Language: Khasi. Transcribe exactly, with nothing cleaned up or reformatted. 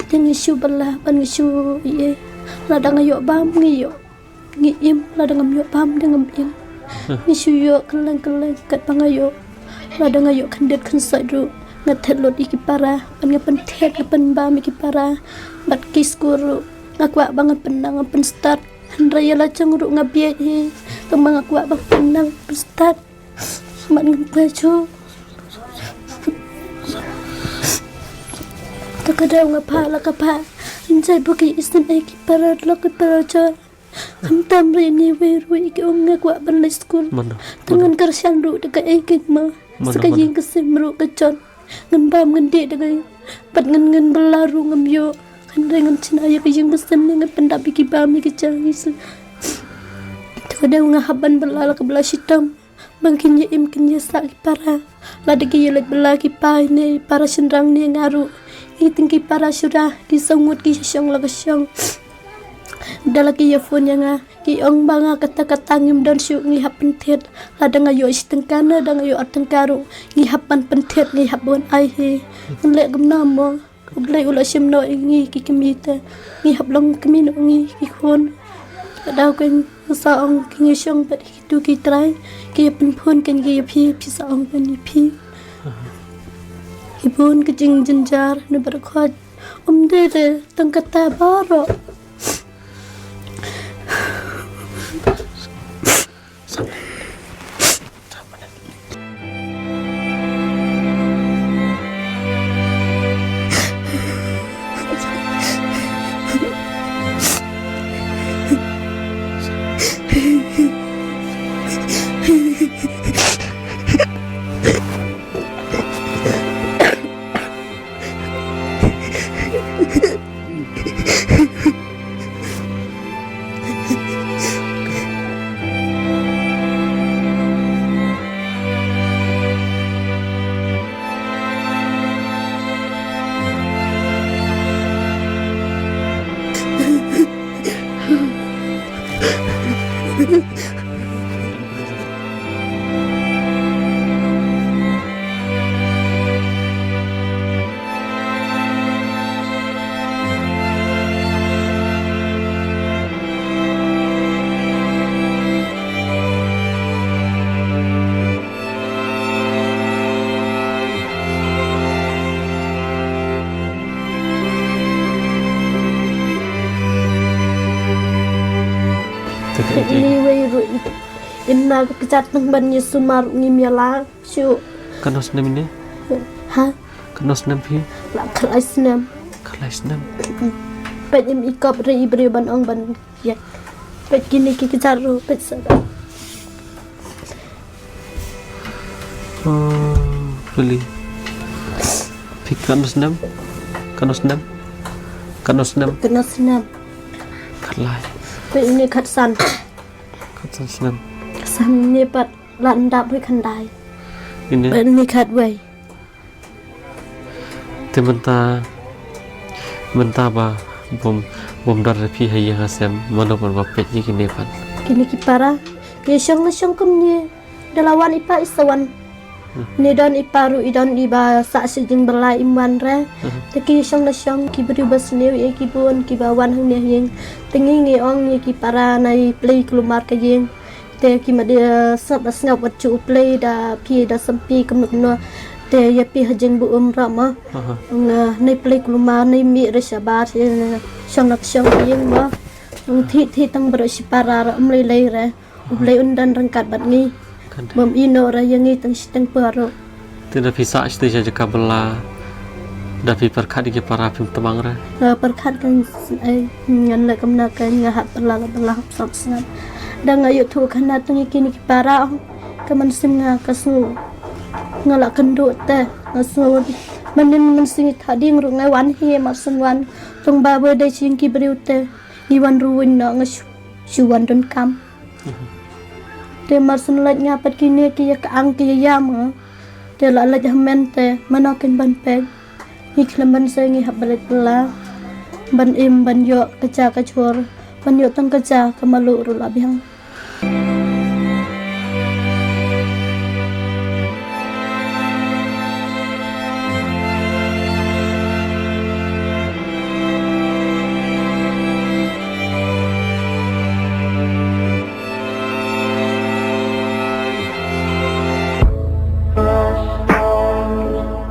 Te ngi shu bylla bad ngi shu ïeh. Lada nga ïoh bam ngi ïoh, ngi im, lada ngam ïoh bam te ngam im. Ngi shu ïoh kylleng kylleng katba nga ïoh. Lada nga ïoh khyndiat khynsoit ruh nga thied lut ïa ki para bad nga pynthied, nga pynbam ïa ki para bad ki skul ruh. Nga kwah ba ngan pynnang, ngan pynstad. Hynrei ïa la jong ruh nga bieit hi. Tang ba nga kwah ba pynnang, pynstad. Mat ngan pyrshah. Te ka dei nga pha la ka pha. Ngan jai buki isem e ki para lok ki para jor. Khamtam re ni wei ruh i ki ong nga kwah ban leit skul. Mano. Te ngan kyrshan ruh da kaei keiñ mo. Mano, sa ka mano. Ïing ka sem ruh ka jot. Ngan bam ngan dih da kaei. Pat ngan ngan bylla ruh ngam ïoh. Hynrei ngan shna ïa ka ïing ka sem ne ngan pyndap ïa ki bam ïa ki jaiñ ïa ki sem. Te ka dei nga hap ban bylla la ka bylla shitom. Ba kin ïa im kin ïa sah ki para. Lada ki ïa leit bylla ki pa ne para shynrang ne nga ruh. Ngi teng ki para shura ki saw ngut ki shong la ka shong. Da la ki ïa phone ïa nga ki ong ba nga kata kata ngim don shuh, ngi hap pynthied. Lada nga ïoh shi tyngka ne da nga ïoh ar tyngka ruh ngi hap ban pynthied, ngi hap ban ai hi. Ngan leh kumno mo. U Blei u la shim noh ïa ngi ki kmie te. Ngi hap long kmie noh ngi ki khun. Ka daw keiñ sa ong ki ngi shong bad kitu ki trai. Ki ïa pynphone keiñ ki ïa phi, phi sa ong keiñ ïa phi. Ki bun ki jingjynjar ne bad khot. Um de de tang kata baroh. Anyway, ruh i, im na ka kjat nang ban ïa sumar ngim ïa la shuh. Katno snem ine? Ha? Katno snem phi? La khlai snem. Khlai snem. Peit im i kop re i briew ban ong ban ïa. Peit kine ki kjat ruh, peit sa. Oh, really? Phi katno snem? Katno snem? Katno snem? Katno snem? Khlai. Peit ine khatsan. Khatsan snem. Khatsan ne pat. Lada phi khyndai. Ine. Ba ni khatwei. Te mynta, mynta ba bym, bym don re phi ha ïing ha sem, mano ban ba peit ïa kine pat. Kine ki para ki shong la shong kumne. Da la wan i pa i sa wan. Hmm. Ne don i pa ruh i don i ba sah sha jingbylla im wan re. Hmm. Te ki shong la shong ki briew ba sniew ïa ki bun ki ba wan hangne ha ïing. Te ngi ngi ong ïa ki para na i Blei kulmar ka ïing. Te ki ma dei, eh, sngap, sngap wat shu u Blei da phi da sampi kumno kumno. Te ïa phi ha jingbuh umrah ma. Aha. Nga nei Blei kulmar nei mih re shabar, eh, shong nak shong ïing ma. Ung thi thi tang baroh shi para ra um lei lei re. U Blei un don ryngkat bad ngi. Kan. Bym ïeh noh re ïa ngi tang shi tang por ruh. Te da phi sah shatei sha jaka bylla, da phi pyrkhat ïa ki para phim tbang re? Nga pyrkhat kan, eh, ngan leh kumno kan, nga hap bylla la bylla hap sop sngap. Da nga ïoh thuh khana tang ïa kine ki para, ka mynsiem nga ka sngew. Nga la kynduh te nga sngew. Mynnin mynsiem i Thading ruh nga wan hi, mar syn wan tang ba ba dei sha ïing ki briew te ngi wan ruh win noh, nga shu, shu wan donkam. Te mar syn leit nga pat kine ki ïa ka ang ki ïa ïam nga. Te la leit ha men te mano kin ban pek. Ngi khlem ban sei ngi hap ban leit bylla. Ban im ban ïoh ka ja ka jhur. Ban ïoh tang ka ja ka malu ruh la biang.